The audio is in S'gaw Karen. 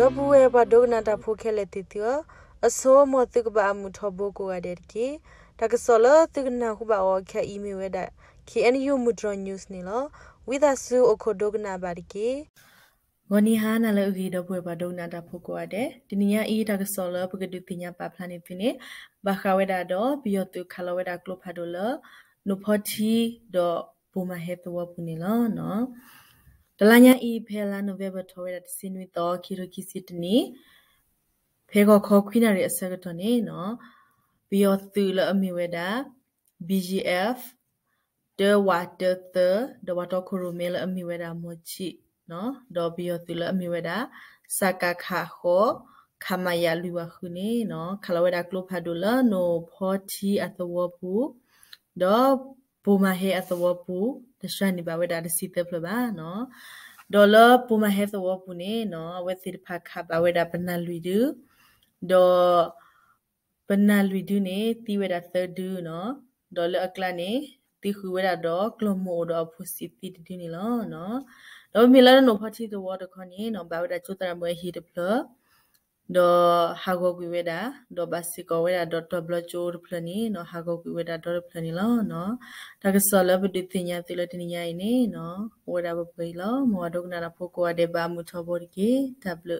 ဒီပုၢ်ဝဲၢ်ပှၤဒိကနၣ်တၢ်ဖိခဲလၢာ်သ့ၣ်သုဧၢ, အဆိ မ်သုကဘၣ်အမုာ်ထီဘိကိးဂၤဒဲးတက့ၢ်. တၢ်ကစီၣ်လၢသုကနၢ်ဟူဘၣ်အီၤခဲအံၤမ့ၢ်ဝဲဒၣ် K N U မုၢ်တြီၤ news န့ၣ်လီၤ. ဝံသးစူၤအိၣ်ခိးဒိကနၣ်ဘၣ်တက့ၢ်. ဂီၤနံၤဟါနၤလၢအဂ့ၤ ဒီပုၢ်ဝဲၢ်ပှၤဒိကနၣ်တၢ်ဖိကိးဂၤဒဲး, တနံၤညါအံၤ တၢ်ကစီၣ်လၢပကဒုးသ့ၣ်ညါပာ်ဖျါန့ၢ်သုန့ၣ် ဘၣ်ဃးဝဲဒၣ်ဒီး ပယီၤသုးခးလီၤဝဲဒၣ်ကျိဖးဒိၣ်လၢ နိၣ်ဖီထံ ဒီးပိာ်မၤဟဲသဝီပူၤန့ၣ်လီၤ. တလါညါအံၤ ဖဲလါနိၣ်ဝ့ဘၢၣ်ထီၣ်ဝဲဒၣ်တဆံနွံသီ ခံထိခံဆံတနံၣ် ဖဲဂီၤခီခွံနၣ်ရံၣ်အဆၢကတီၢ်န့ၣ် ပယီၤသုးလၢအမ့ၢ်ဝဲဒၣ် B G F တၢဝးတၢသၢ ဒီးပှၤတီခိၣ်ရိၣ်မဲလၢအမ့ၢ်ဝဲဒၣ်မီၤဆံး ဒီးပယီၤသုးလၢအမ့ၢ်ဝဲဒၣ် စကခ ဃိး ခမရ လွံၢ်ဝးဃုန့ၣ် ခးလီၤဝဲဒၣ်ကျိဖးဒိၣ်လၢနိၣ်ဖီထံအသဝီပူၤ ဒီးပိာ်မၤဟဲအသဝီပူၤ တဆှၢန့ၢ်ဘၣ်ဝဲဒၣ်တဆံသၢဖျၢၣ်ဘၣ်. ဒီးလၢပိာ်မၤဟဲသဝီပူၤန့ၣ် အဝဲသ့ၣ်တဖၣ်ခးဘၣ်ဝဲဒၣ်ပနၢ်လွံၢ်ဒု ဒီး ပနၢ်လွံၢ်ဒုန့ၣ် သံဝဲဒၣ်သၢဒုန့ၣ်, ဒီးလၢအကျါန့ၣ် သံဃုာ်ဝဲဒၣ်ဒီးကျီၢ်မိၢ်အိၣ်ဒီးအဖိဆံးသံတဒုန့ၣ်လီၤ. ဒီးမ့ၢ်လၢနိၣ်ဖီထံသဝီတခီန့ၣ် ဘၣ်ဝဲဒၣ်ကၠိသရၣ်မုၣ်အဟံၣ်တဖျၢၣ် ဒီးဟးဂီၤကွံာ်ဝဲဒၣ် ဒီးဘၣ်စ့ၢ်ကီးဝဲဒၣ်ဒီးတီၤဘျီကၠိတဖျၢၣ်န့ၣ် ဟးဂီၤကွံာ်ဝဲဒၣ်ဒီတဖျၢၣ်န့ၣ်လီၤ. တၢ်ကစီၣ်လၢပဒုးသ့ၣ်ညါသုလၢတနံၤညါအံၤန့ၣ် အိၣ်ဝဲဒၣ်ပှဲၤပှဲၤအံၤလီၤ. မ်ပှၤဒိကနၣ်တၢ်ဖိကိးဂၤဒဲး ဘၣ်မုာ်ထီဘိတက့ၢ်. တၢ်ဘျုး.